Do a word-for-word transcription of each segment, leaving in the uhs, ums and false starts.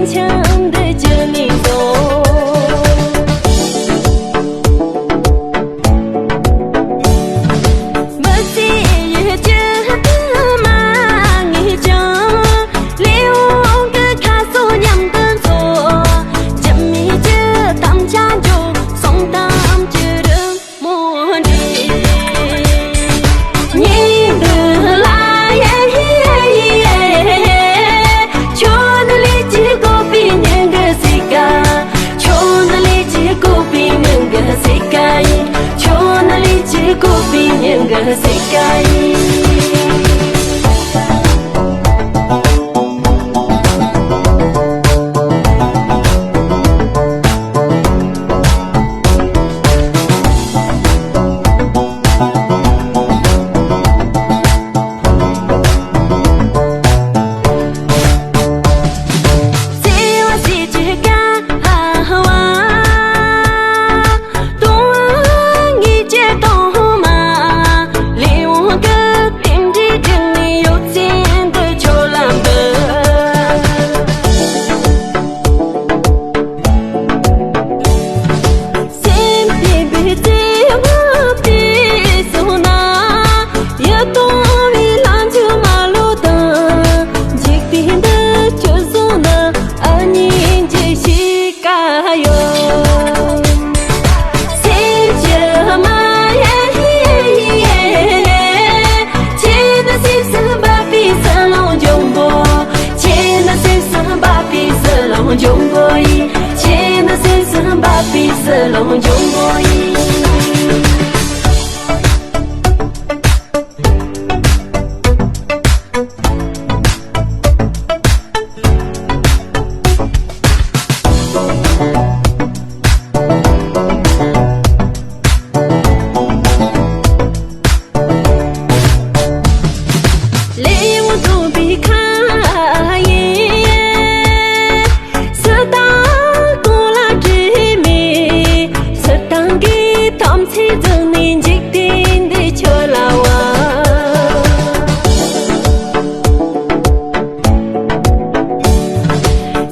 འཆམ་དུ་བཅུག་ནས་འདུག་མི་ཚེ་ཡི་སྤྱི་དུ་མ་ངེས་ཀྱང་། ལས་དབང་གི་ཁ་སོ་མཉམ་དུ་འཚོ། རྒྱུ་མེད་ཀྱི་དམ་བཅའ་འཇོག་སོང་དམ་གྱི་རི་མོ་འདྲ། ཉིན་འདི་ལ་ཡ་ཧི་ཡ་ཧི་ཡ། ཁྱོད་ནི་ལས་ཀྱི་བཀོད་པའི་ཉིན་གི་སྲས་ཀ་ཁྱོད་ནི་ལས་ཀྱི་བཀོད་པའི་ཉིན་གི་སྲས་ཀ་ཡིན། ཁྱོད་ནི་ལས་ཀྱི་བཀོད་པའི་ཉིན་གི་སྲས་ཀ་ཡིན། སེམས་པའི་བདེ་བ་དེ་བཟུང་ན། ཡིད་དུ་འོང་བའི་ལྷ་མཆོག་མ་ལོ་དང་། འཇིག་རྟེན་འདི་ཁྱོད་བཟུང་ན་ཨ་ནི་འཇིགས་ཤིག་ག་ཡོད། སེམས་ཀྱི་མ་ཡ་ཧི་ཡ་ཧི་ཡ། ཁྱེད་ནི་སེམས་སུ་འབབ་པའི་བསིལ་རླུང་འཇམ་པོ། ཁྱེད་ནི་སེམས་སུ་འབབ་པའི་བསིལ་རླུང་འཇམ་པོ་ཡིན། ཁྱེད་ནི་སེམས་སུ་འབབ་པའི་བསིལ་རླུང་འཇམ་པོ་ཡིན། ལས་དབང་སྟོན་པའི་ཁ་ཡིན། སུ་དང་གང་ལ་འདྲེས་མེད། སུ་དང་གི་དམ་ཚིག་བརྫངས་ནས་འཇིག་རྟེན་འདི་ཁྱོད་ལ་བ།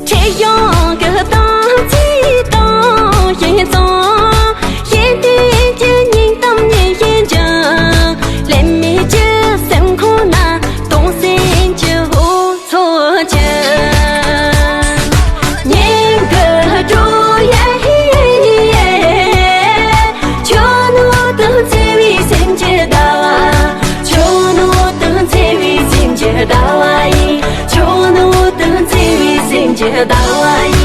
ཁྲེལ་གཡོག་གི་གཏམ་ཚིག་གཏོང་ཞིང་བཙོང་། གཞན་དོན་གྱི་སྙིང་གཏམ་ཉན་ཞིང་ཅང་། ལན་མེད་ཀྱི་སེམས་ཁོང་ན་གཏོང་སེམས་ཀྱི་འུ་ཚོགས་ཀྱི། སྙིང་གི་སྒྲོ་ཡ་ཧི་ཡ་ཧི་ཡ། ཁྱོད་ནི་འོད་དང་བརྩེ་བའི་སེམས་ཀྱི་ཟླ་བ། ཁྱོད་ནི་འོད་དང་བརྩེ་བའི་སེམས་ཀྱི་ཟླ་བ་ཡིན། ཁྱོད་ནི་འོད་དང་བརྩེ་བའི་སེམས་ཀྱི་ཟླ་བ་